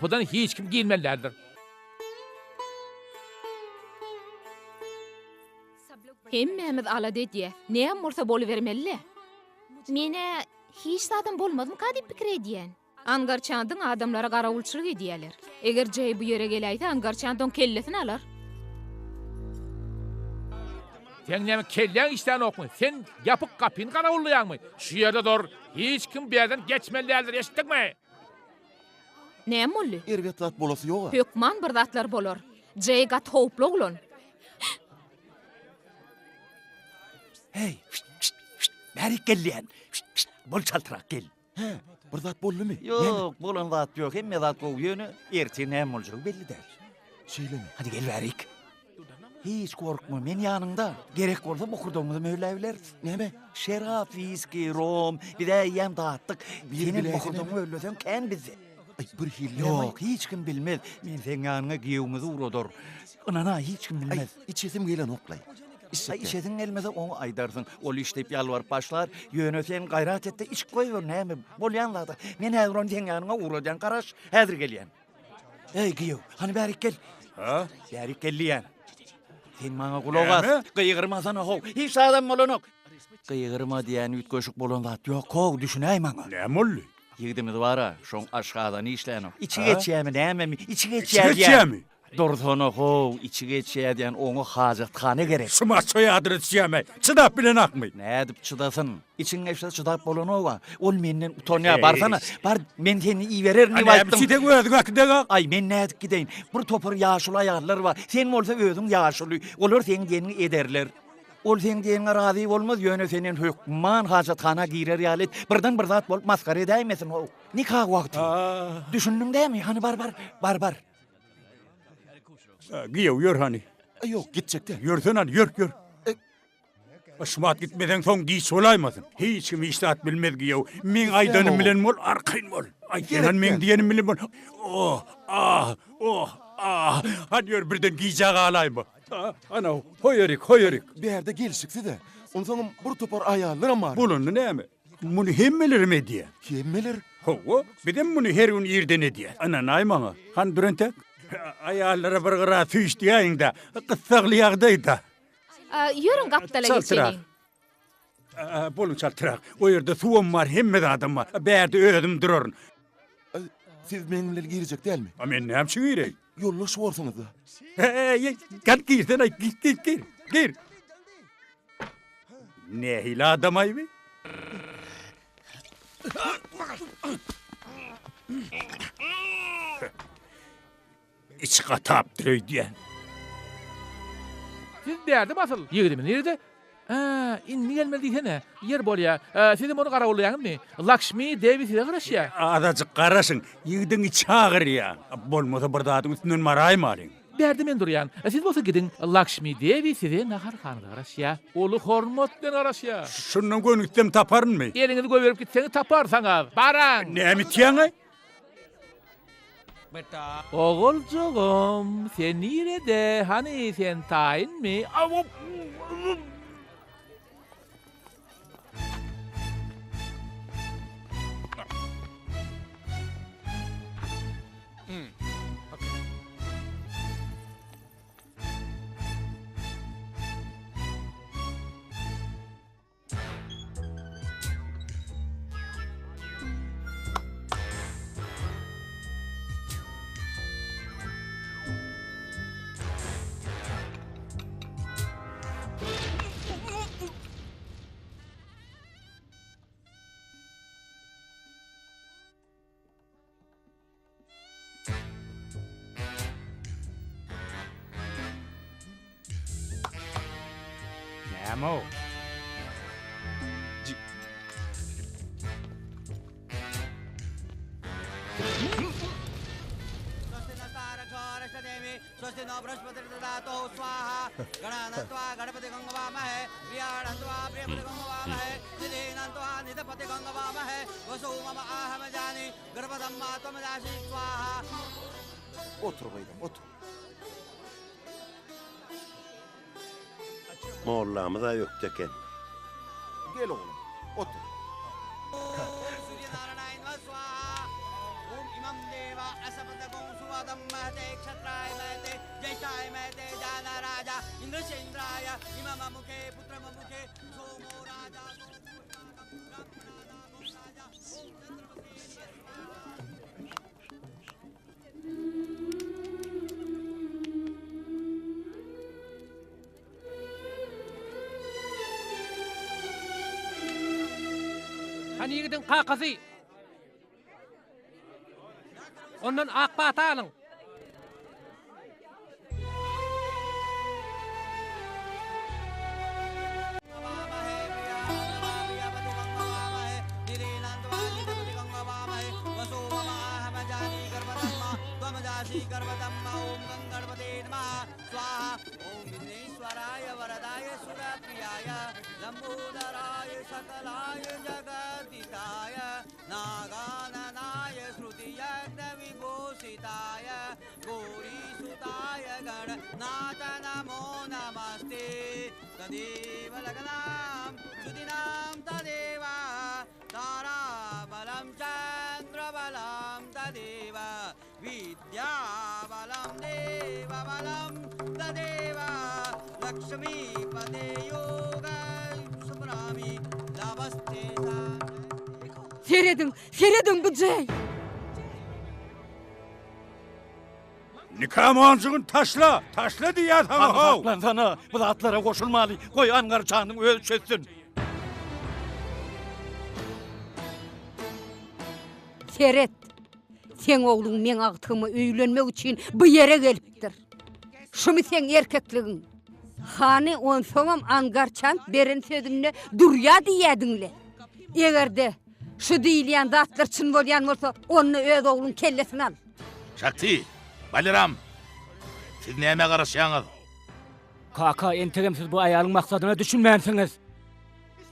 Gapydan hiç kim girmeli däldir. Hemmämiz alada edýäs. Näme bolsa bolubermeli-le. Men-ä hiç zadam bolmazmyka diýip pikir edýän. Angarçandyň adamlary garawulçylyk edýärler. Eger Jeý bu ýere geläýse, Angarçand oň kellesini alar. Seň näme kelläň işlänokmy? Sen ýapyk gapyny garawullaýaňmy? Şu ýerde dur. Hiç kim bu ýerden geçmeli däldir, eşitdiňmi? Näme boldy? Erbet zat bolasy ýog-a. Hökman bir zatlar bolar. Jeý gaty howply oglan. Heý, şşt, şşt, şşt, bärik gel diýýän. Şşt, şşt, bol çaltrak gel. Hä, bir zat boldumy? Ýok, bolan zat ýok, hemme zat gowy, ýöne ertir näme boljagy belli däl. Şeýlemi? Hadi gel bärik. Hiç gorkma, men ýanyňda. Gerek bolsa bokurdagymyzy möhürläbileris. Näme? Şerap, wiski, rom, biz-ä eýýäm datdyk. Biri Senem biläýse bokurdagyňy möhürleseň kän bizde. Aý, bir hili näme? Ýok, hiç kim bilmez. Men seň ýanyňa giýewimizi ugradar. Ynana, hiç kim Aý, bilmez. içesim gelenok-laý. Aý, içesiň gelmese, oňa aýdarsyň. Ol iç diýip ýalbaryp başlar. Ýöne sen gaýrat et-de, içip goýber, näme, bolýan zat-a. Men häzir ony seň ýanyňa ugradýan, garaş, häzir gelýän. Eý, giýew, hany bärik gel. Ha? Bärik gel diýýän. Sen maňa gulak as. Näme? Gygyrmasana, how. Hiç zadam bolanok. Gygyrma diýýän üýtgeşik bolan zat ýok, how, düşünäý maňa. Näme boldy? Ýigidimiz bar-a, şoň aşgazany işlänok. Içi Ha? geçýämi, nämemi? Içi Içi geçýär diýýän. geçýämi? Dursana how, içi geçýär diýen oňa hajathana gerek. Şu maço ýadyna düşýämi? Çydap bilenakmy? Nädip çydasyn? Içiň geçse çydap bolanoga. Ol menden utanýar. Barsana, bar, men seni ibererin diýip aýtdym. Näme üçin sen özüň äkidegok? Aý, men nädip gideýin? Bir topar ýaşuly aýallar bar. Sen bolsa özüň ýaşuly. Olar seň diýeniňi ederler. Ol seň diýeniňe razy bolmaz, ýöne senden hökman hajathana girer ýaly et. Birden bir zat bolup masgara edäýmesin how. Nika wagty. Düşündiň dämi? Hany bar, bar, bar, bar. Giýew ýör hany. Ýok, gitjek däl. Ýörsene hany, ýör, ýör. Şumat gitmeseň soň giç bolaýmasyn. Hiç kim hiç zat bilmez giýew. Meň aýdanym bilen bol, arkaýyn bol. Aý, sen hany meň diýenim bilen bol. Oh, ah, oh, ah. Hany ýör birden gijä galaýma. Ana, hoý erik, hoý erik. Bärde gelşiksiz-ä. Onsoňam bir topar aýallaram bar. Bolanda näme? Muny hemmelerem edýär. Hemmeler? Hawa, bizem muny her gün irden edýäs. Ynanaý maňa. Hany dur entek. Aýallara bir gyra süýşdüýäýiň-dä. Gyssagly ýagdaý-da. Ýörüň gapdala geçeliň. Boluň çaltrak. O ýerde suwam bar, hemme zadam bar. Bärde özüm duraryn. Siz meň bilen girjek dälmi? A men näme üçin gireýin? Ýoldaş borsuňyz-da. Heý, gel girsene, gir, gir, gir. Gir. Nähili adam-aý bi? Içi gatapdyr öýdýän. Siz bärde basyl. Ýigidimiz nirede? Hä, indi gelmeli diýsene. Ýer bolýa. Sizem ony garawullaýaňyzmy? Lakşmi Dewi size garaşýa. Azajyk garaşyň. Ýigidiň içi agyrýa. Bolmasa bir zadyň üstünden baraýmalyň. Bärde men durýan. Siz bolsa gidiň. Lakşmi Dewi size naharhanada garaşýa. Uly hormat bilen garaşýa. Şundan göni gitsem taparynmy? Eliňizi goýberip gitseňiz taparsaňyz. Baraň! Näme itýäň-aý? Oguljygym, sen nirede? Hany, sen taýynmy? Näme-ow? Otur gyzym, otur. Mollamyz-a ökde eken. Gel oglum, otur. Hany ýigidiň kakasy? Ondan ak pata alyň. Serediň, serediň bu Jeý! Nika monjugyny taşla, taşla diýýän saňa how! Saklansana, bu zatlara goşulmaly, goý Angarçanyň özi çözsün. Seret, seň ogluň meň agtygyma öýlenmek üçin bu ýere gelipdir. Şumy seň erkekligiň? Hany, onsoňam Angarçant beren sözünde durýa diýýädiň-le. Eger-de, şu diýilýän zatlar çyn bolýan bolsa, onda öz ogluň kellesini al. Şakti, Baliram, siz nämä garaşýaňyz? Kaka, entegem siz bu aýalyň maksadyna düşünmänsiňiz.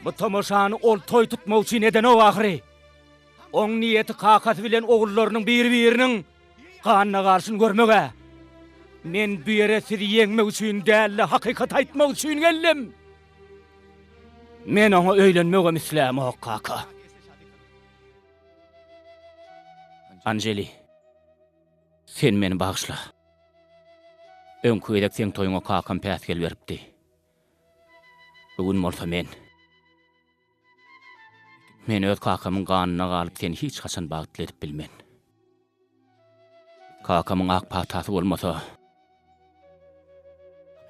Bu tomaşany ol toý tutmak üçin edenok ahyry. Oň niýeti kakasy bilen ogullarynyň biri-biriniň ganyna garşyny görmek-ä. Men bu ýere sizi ýeňmek üçin däl-de, hakykaty aýtmak üçin geldim. Men oňa öýlenmegem islämok, kaka. Anjeli, sen meni bagyşla. Öňki gezek seň toýuňa kakam päsgel beripdi. Bu gün bolsa men. Men öz kakamyň ganyna galyp seni hiç haçan bagtly edip bilmen. Kakamyň ak patasy bolmasa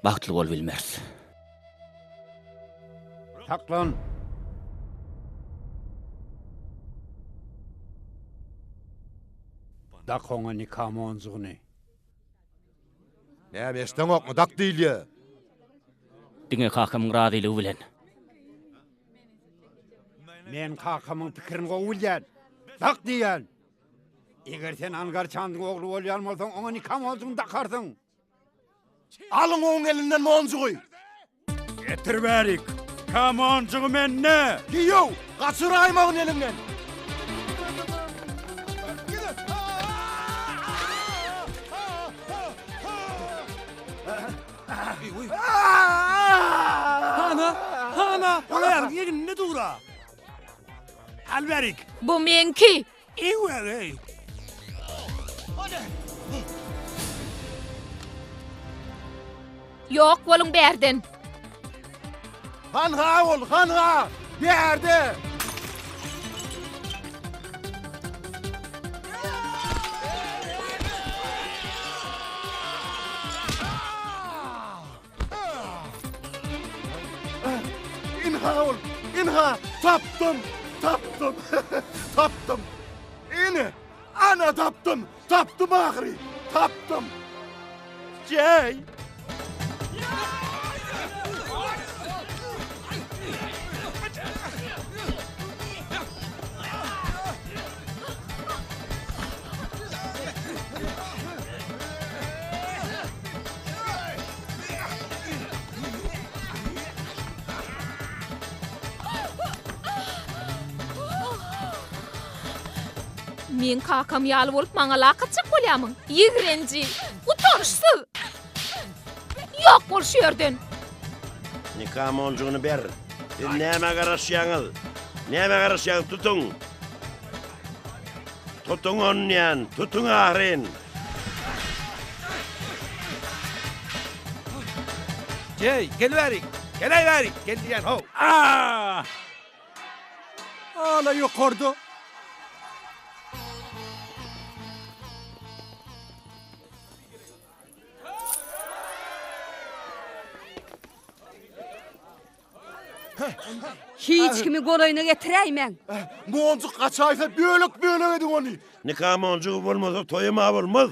bagtly bolup bilmeris. Saklan! Dak oňa nika monjugyny. Näme eşdeňokmy, dak diýilýä. Diňe kakamyň razylygy bilen. Men kakamyň pikirini gowy bilýän. Dak diýýän. Eger sen Angar Çandyň ogly bolýan bolsaň, oňa nika monjugyny dakarsyň. Alyň oň elinden monjugy. Getir bärik. Nika monjugy mende. Giýew, gaçyraýmagyn eliňden. Hana, hana, ol aýalyň egninde dur-a. Al bärik. Bu meňki. Eý-eý. Ýok boluň bärden. Hanha ol, hanha! Bärde! Ynha ol, ynha, tapdym, tapdym, tapdym. Ine, ana tapdym, tapdym ahyry, tapdym. Jeý! Meň kakam ýaly bolup maňa lak atjak bolýamyň? Ýigrenji! Utançsyz! Ýok bol şu ýerden! Nika monjugyny ber. Siz nämä garaşýaňyz? Nämä garaşýaňyz? Tutuň! Tutuň ony diýýän! Tutuň ahyryn! Jeý, gel bärik. Geläý bärik, gel diýýän how. Ah! Ala ýokarda. Hiç kimi golaýyna getiräýmäň. Monjuk gaçaýsa bölek-bölek ediň ony. Nika monjugy bolmasa toýam-a bolmaz.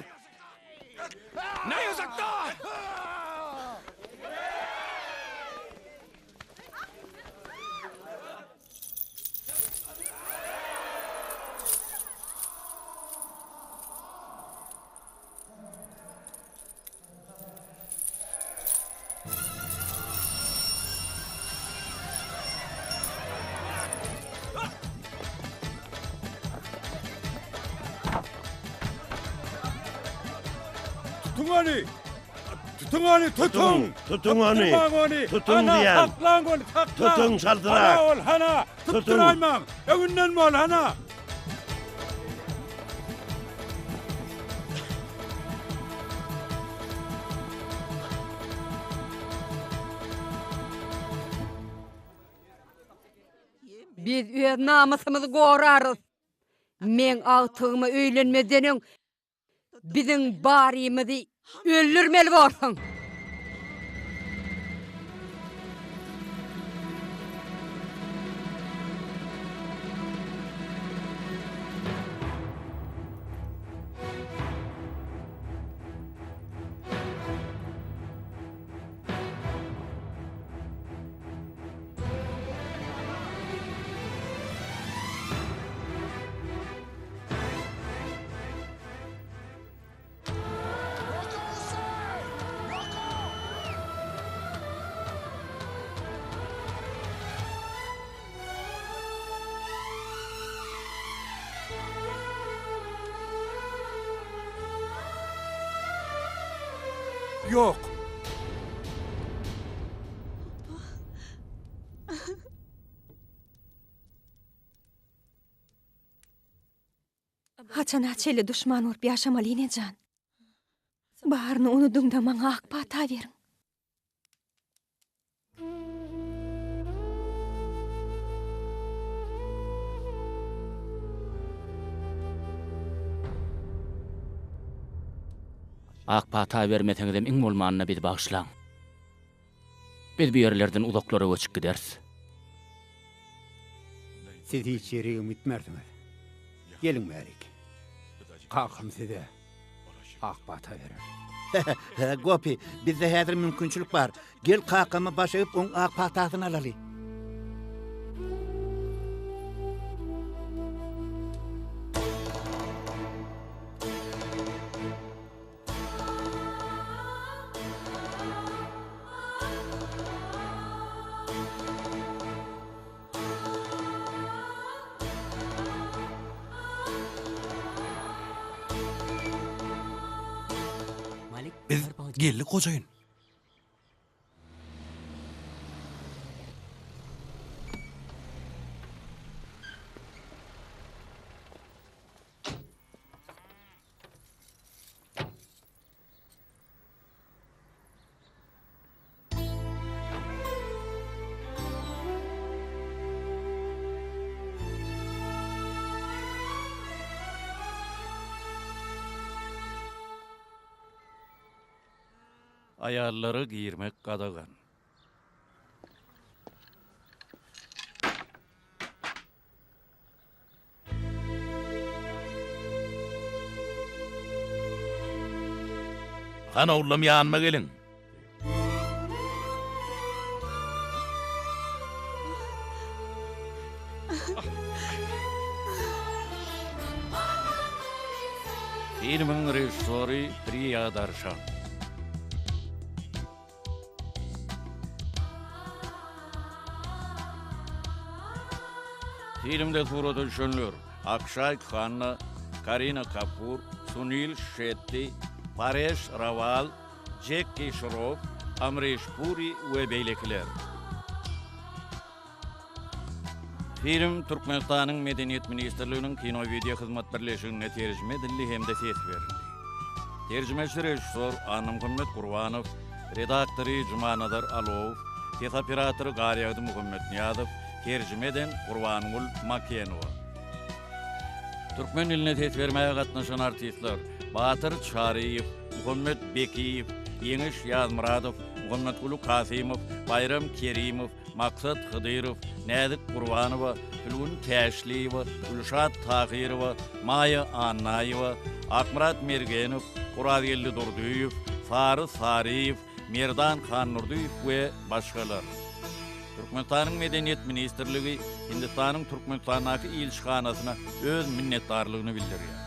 Tutuň ony! Tutuň ony, tutuň! Tutuň ony! Tutmaň ony! Tutuň Hana, diýýän! saklaň ony, saklaň! Tutuň çaldyrak! Hana ol, hana! Tutuň! Tutduraýmaň! Öňünden bol, hana! Biz öz namysymyzy gorarys. Meň agtygyma öýlenmezden öň Biziň barymyzy öldürmeli borsuň. Ýok. Haçana çenli duşman bolup ýaşamaly enejan? Baryny unudyňda maňa ak pata beriň. Ak pata bermeseňizem iň bolmanda bizi bagyşlaň. Biz bu ýerlerden uzaklara göçüp gideris. Siz hiç ýerigem gitmersiňiz. Geliň bärik. Kakam size ak pata berer. Gopi, bizde häzir mümkinçilik bar. Gel kakama baş egip oň ak patasyny alaly. Biz geldik hojaýyn. Aýallara girmek gadagan. Hany oglum ýanyma geliň. Filmiň režissýory Priýa Darshan. Filmde surata düşenler, Akşaý Khanna, Karina Kapur, Sunil Şetti, Pareş Rawal, Jekki Şrof, Amriş Puri we beýlekiler. Film Türkmenistanyň Medeniýet ministrliginiň Kino-wideohyzmat birleşiginde terjime edildi hem-de ses berildi. Terjimeçi režissýor Annamuhammet Gurbanow. Redaktory Jumanazar Alowow, ses operatory Garýagdy Muhammetnyýazow, terjime eden Gurbangul Makenowa. Türkmen diline ses bermäge gatnaşan artistler, Batyr Çaryýew, Muhammet Bekiýew, Ýeňiş Ýazmyradow, Muhammetguly Kasymow, Baýram Kerimow, Maksat Hydyrow, Näzik Gurbanowa, Sülgün Täşliýewa, Gülşat Tahyrowa, Maýa Annaýewa, Akmyrat Mergenow, Orazgeldi Durdyýew, Sary Saryýew, Merdan Handurdyýew we başgalar. Türkmenistanyň Medeniýet ministrligi Hindistanyň Türkmenistandaky ilçihanasyna öz minnetdarlygyny bildirýär.